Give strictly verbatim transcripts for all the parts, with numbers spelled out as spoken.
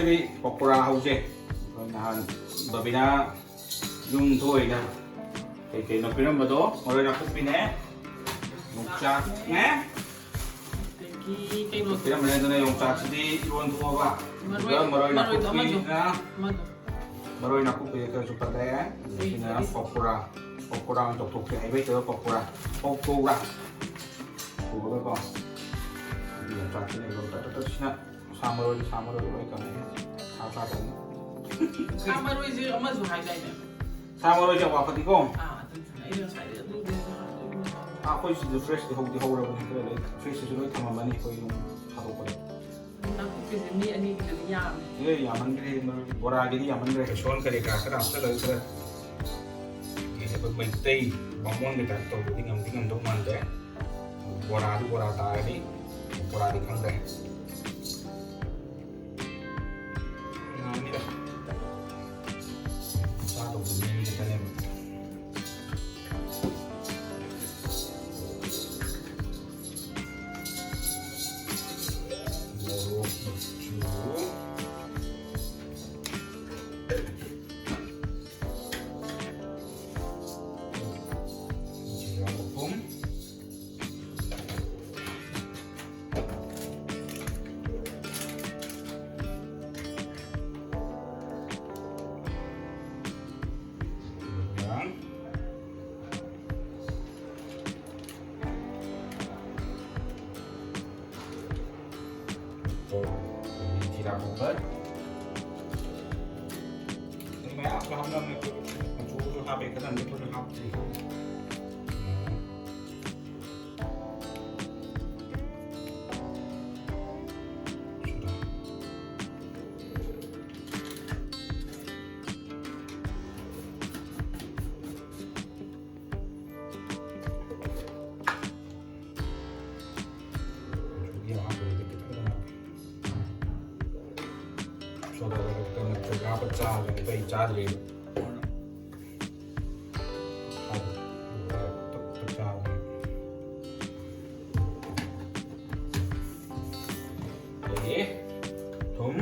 ꯄꯀꯣꯔꯥ ꯍꯧꯁꯦ꯫ ꯑꯩꯈꯣꯏ ꯅꯍꯥꯟ ꯕꯕꯤꯅꯥ ꯌꯨꯝꯗ ꯑꯣꯏꯅ ꯀꯩ ꯀꯩꯅꯣ ꯄꯤꯔꯝꯕꯗꯣ, ꯃꯔꯣꯏ ꯅꯥꯀꯨꯞꯄꯤꯅꯦ, ꯌꯣꯡꯆꯥꯛꯅꯦ, ꯑꯗꯒꯤ ꯀꯩꯅꯣ ꯄꯤꯔꯝꯕꯅꯦ꯫ ꯑꯗꯨꯅ ꯌꯣꯡꯆꯥꯛꯁꯤꯗꯤ ꯏꯔꯣꯟ ꯊꯣꯛꯑꯒ, ꯃꯔꯣꯏ, ꯑꯗꯨꯒ ꯃꯔꯣꯏ ꯃꯔꯣꯏꯗꯣ ꯑꯃꯁꯨ, ꯅꯥꯀꯨꯞꯄꯤꯅ, ꯑꯃꯗꯣ꯫ ꯃꯔꯣꯏ ꯅꯥꯀꯨꯞꯄꯤꯁꯦ ꯈꯔꯁꯨ ꯄꯜꯂꯛꯑꯦ꯫ ꯑꯗꯒꯤꯅ ꯄꯀꯣꯔꯥ, ꯄꯀꯣꯔꯥ ꯑꯣꯏꯅ ꯇꯧꯊꯣꯛꯀꯦ꯫ ꯍꯩꯕ ꯍꯩꯇꯕ ꯄꯀꯣꯔꯥ, ꯄꯀꯣꯔꯥ ꯁꯨꯔꯒꯀꯣ꯫ ꯑꯗꯨꯒ ꯌꯣꯡꯆꯥꯛꯁꯤꯅ ꯏꯔꯣꯟ ꯇꯠ ꯇꯠ ꯇꯠ ꯁꯤꯅ ꯁꯥ ꯃꯔꯣꯏ, ꯁꯥ ꯃꯔꯣꯏ ꯂꯣꯏ ꯀꯪꯉꯦ꯫ ꯁꯥ ꯆꯥꯗꯕꯅꯤ꯫ ꯁꯥ ꯃꯔꯣꯏꯁꯦ ꯑꯃꯁꯨ ꯍꯥꯏꯗꯥꯏꯅꯦ? ꯁꯥ ꯃꯔꯣꯏꯁꯦ ꯑꯋꯥ ꯐꯗꯤꯒꯣꯝ꯫ ꯑꯥ, ꯑꯗꯨꯗꯨꯅ ꯑꯩꯅ ꯉꯁꯥꯏꯗꯩ ꯑꯗꯨ, ꯑꯗꯨ, ꯑꯗꯨ, ꯑꯗꯨ꯫ ꯑꯥ, ꯑꯩꯈꯣꯏ ꯁꯤꯗ fresh ꯇꯤ ꯍꯧꯗꯤ ꯍꯧꯔꯕꯅꯤ, ꯈꯔ ꯂꯩ꯫ Fresh ꯇꯁꯨ ꯂꯣꯏ ꯊꯝꯃꯝꯃꯅꯤ ꯑꯩꯈꯣꯏ ꯌꯨꯝ ꯊꯥꯗꯣꯛꯄꯗ꯫ ꯅꯥꯀꯨꯞꯄꯤꯁꯦ ꯃꯤ ꯑꯅꯤꯒꯤꯗꯗꯤ ꯌꯥꯝꯃꯦ꯫ ꯑꯦ, ꯌꯥꯝꯃꯟꯈ꯭ꯔꯦ, ꯃꯔꯣꯏ ꯕꯣꯔꯥꯒꯤꯗꯤ ꯌꯥꯝꯃꯟꯈ꯭ꯔꯦ꯫ ꯕꯦꯁꯣꯟ ꯀꯔꯤ ꯀꯔꯥ ꯈꯔ ꯍꯥꯞꯆꯜꯂꯒ ꯈꯔ ꯑꯩꯈꯣꯏ ꯃꯩꯇꯩ ꯕꯥꯃꯣꯟꯒꯤ type ꯇꯧꯕꯗꯤ ꯉꯝꯗꯤ ꯉꯝꯗꯧ ꯃꯥꯟꯗꯦ꯫ ꯕꯣꯔꯥꯗꯤ ꯕꯣꯔꯥ ꯇꯥꯔꯅꯤ, ꯕꯣꯔꯥꯗꯤ ꯈꯪꯗ꯭ꯔꯦ꯫ ꯉꯥꯅꯤꯗ꯫ ꯆꯥꯗꯧꯕꯗꯤ ꯃꯤ ꯑꯅꯤ ꯈꯛꯇꯅꯦꯕ꯫ ꯃꯣꯔꯣꯛ ꯃꯆꯨ꯫ ꯖꯤꯔꯥ ꯃꯄꯨꯝ꯫ ꯖꯤꯔꯥ powder꯫ ꯑꯗꯩ ꯃꯌꯥꯝꯁꯨ ꯍꯥꯞꯅꯕꯅꯦ ꯑꯩꯈꯣꯏ꯫ ꯃꯆꯨꯁꯨ ꯍꯥꯞꯄꯦ, ꯈꯔ ꯑꯃꯗꯤ ꯑꯩꯈꯣꯏꯅ ꯍꯥꯞꯇ꯭ꯔꯤ꯫ ꯁꯣꯗꯥ ꯕꯥꯏꯒꯞꯇ ꯅꯠꯇ꯭ꯔꯒ ꯍꯥꯞꯄ ꯆꯥꯕꯅꯦ, ꯑꯇꯩ ꯆꯥꯗ꯭ꯔꯦꯕ꯫ ꯍꯥꯎꯕ꯫ ꯇꯞ ꯇꯞ ꯆꯥꯕꯅꯦ꯫ ꯑꯗꯒꯤ ꯊꯨꯝ꯫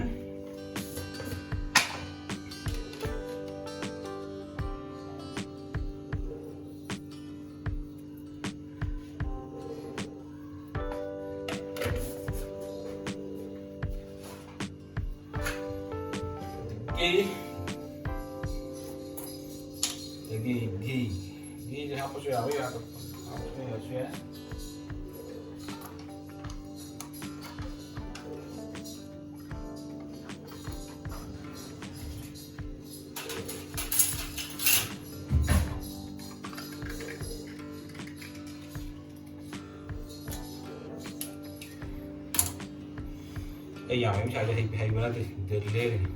ꯑꯗꯒꯤ ꯘꯤ, ꯘꯤꯁꯦ ꯍꯥꯞꯄꯁꯨ ꯌꯥꯕ, ꯌꯥꯗꯕ ꯍꯥꯞꯄꯁꯨ ꯌꯥꯏ꯫ ꯑꯩ ꯌꯥꯝ ꯍꯩꯕ ꯁꯥꯏꯗ, ꯍꯩ-, ꯍꯩꯕ ꯅꯠꯇꯦ, ꯗꯦꯜꯂꯤ ꯂꯩꯔꯤꯅꯤ꯫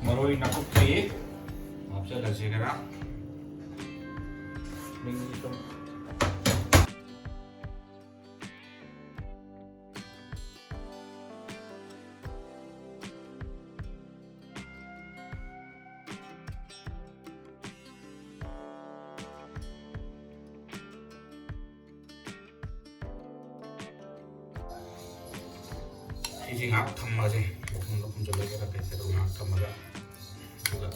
ꯃꯔꯣꯏ ꯅꯥꯀꯨꯞꯄꯤ ꯍꯥꯞꯆꯜꯂꯁꯤ ꯈꯔ꯫ ꯃꯤꯡ ꯁꯨꯝ ꯁꯤꯁꯦ ꯉꯥꯏꯍꯥꯛ ꯊꯝꯃꯁꯦ, ꯃꯈꯨꯝꯗ ꯈꯨꯝꯖꯤꯜꯂꯒ ꯀꯩꯅꯣ ꯉꯥꯏꯍꯥꯛ ꯊꯝꯃꯒ, ꯑꯗꯨꯒ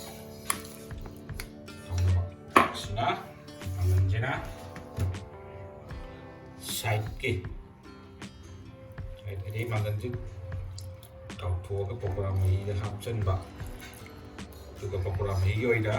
ꯊꯝꯃꯕ꯫ ꯁꯤꯅ ꯃꯪꯒꯟꯁꯤꯅ ꯁꯥꯏꯠꯀꯤ, ꯑꯗꯩ ꯃꯪꯒꯟꯁꯤ ꯇꯥꯎꯊꯣꯛꯑꯒ ꯄꯀꯣꯔꯥ ꯃꯍꯤꯗ ꯍꯥꯞꯆꯤꯟꯕ, ꯑꯗꯨꯒ ꯄꯀꯣꯔꯥ ꯃꯍꯤꯒꯤ ꯑꯣꯏꯅ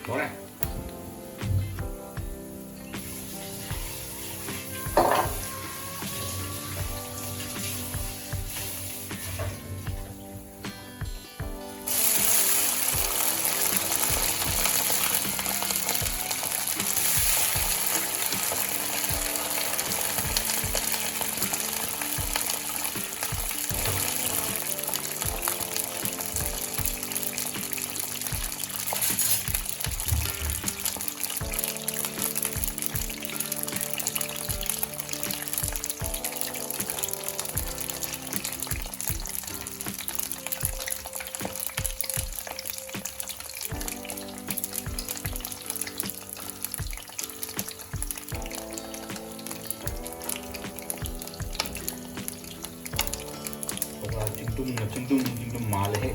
ꯂꯣꯏꯔꯦ꯫ ꯄꯀꯣꯔꯥ ꯆꯤꯡꯗꯨꯝꯅ ꯆꯤꯡꯗꯨꯝ ꯆꯤꯡꯗꯨꯝ ꯃꯥꯜꯂꯦꯍꯦ꯫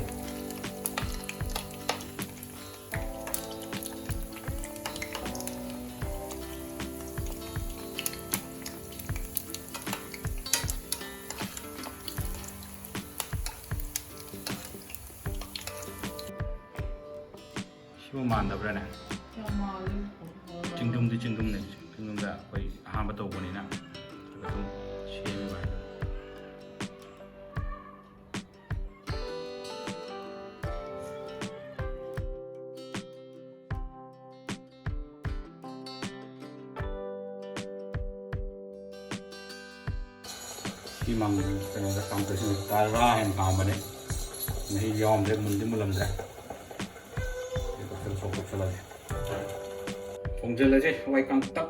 ꯁꯤꯕꯨ ꯃꯥꯟꯗꯕ꯭ꯔꯥꯅꯦ? ꯌꯥꯝ ꯃꯥꯜꯂꯦ꯫ ꯆꯤꯡꯗꯨꯝꯗꯤ ꯆꯤꯡꯗꯨꯝꯅꯦ꯫ ꯆꯤꯡꯗꯨꯝꯗ ꯑꯩꯈꯣꯏ ꯑꯍꯥꯟꯕ ꯇꯧꯕꯅꯤꯅ ꯑꯗꯨꯝ ꯁꯦꯝꯃꯤꯕ ꯍꯥꯏꯗꯨꯅꯤ꯫ ꯁꯤ ꯃꯪ-, ꯀꯩꯅꯣꯗ ꯀꯥꯡꯁꯣꯏꯁꯤꯡ ꯇꯔꯥ ꯍꯦꯟꯅ ꯀꯥꯝꯕꯅꯦ꯫ ꯃꯍꯤ ꯌꯥꯎꯔꯝꯗ꯭ꯔꯦ, ꯃꯨꯟꯗꯤ ꯃꯨꯜꯂꯝꯗ꯭ꯔꯦ꯫ ꯁꯤ ꯀꯨꯞꯁꯜꯂ-, ꯁꯣꯛ ꯀꯨꯞꯁꯜꯂꯁꯦ꯫ ꯊꯣꯡꯖꯤꯜꯂꯁꯦ ꯍꯋꯥꯏ ꯀꯥꯡꯇꯛ꯫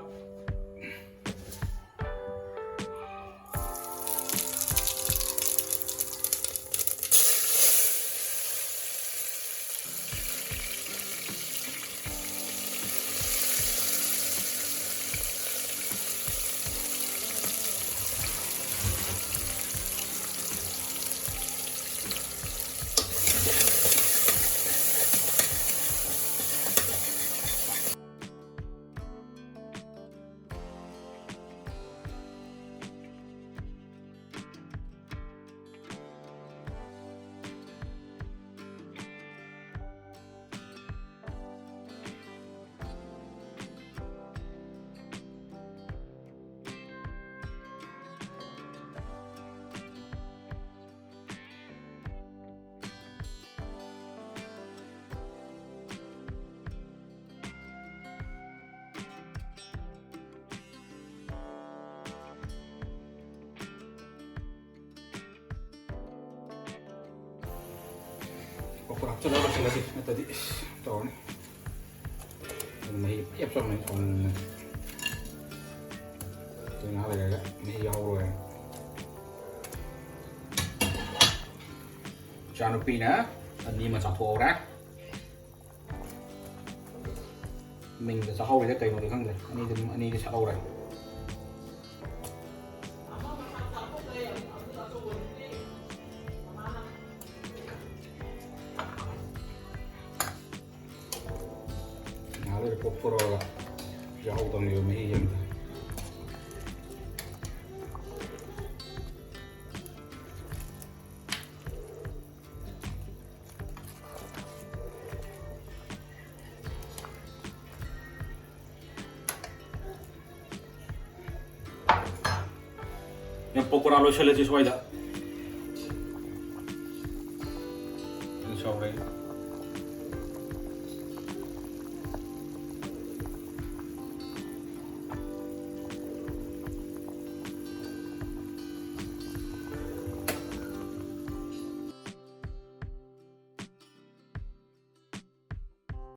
ꯄꯨꯔꯥ ꯍꯥꯞꯆꯤꯜꯂꯒ ꯂꯣꯏꯁꯤꯜꯂꯁꯤ, ꯅꯠꯇ꯭ꯔꯗꯤ ꯏꯁ, ꯇꯧꯔꯅꯤ꯫ ꯑꯗꯨ ꯃꯍꯤ ꯄꯦꯞ ꯆꯪꯕꯅꯤ ꯊꯣꯡꯅꯤꯡꯕꯅꯤ꯫ ꯑꯗꯨ ꯉꯥꯏꯍꯥꯛ ꯂꯩꯔꯒ ꯃꯍꯤ ꯌꯥꯎꯔꯣꯏ꯫ ꯏꯆꯥꯅꯨꯄꯤꯅ ꯑꯅꯤ ꯑꯃ ꯆꯥꯊꯣꯛꯍꯧꯔꯦ꯫ ꯃꯤꯡꯗ ꯆꯥꯍꯧꯔꯤꯗ ꯀꯩꯅꯣꯗꯤ ꯈꯪꯗ꯭ꯔꯦ꯫ ꯑꯅꯤꯗꯤ ꯑꯅꯤꯗꯤ ꯁꯠꯍꯧꯔꯦ꯫ ꯉꯥꯏꯍꯥꯛ ꯂꯩꯔ ꯀꯣꯛꯊꯣꯔꯛꯑꯒ ꯌꯥꯍꯧ ꯇꯝꯃꯤꯕ ꯃꯍꯤ ꯌꯦꯡꯗ꯫ ꯌꯥꯝ ꯄꯀꯣꯔꯥ ꯂꯣꯏꯁꯤꯜꯂꯁꯤ ꯁ꯭ꯋꯥꯏꯗ꯫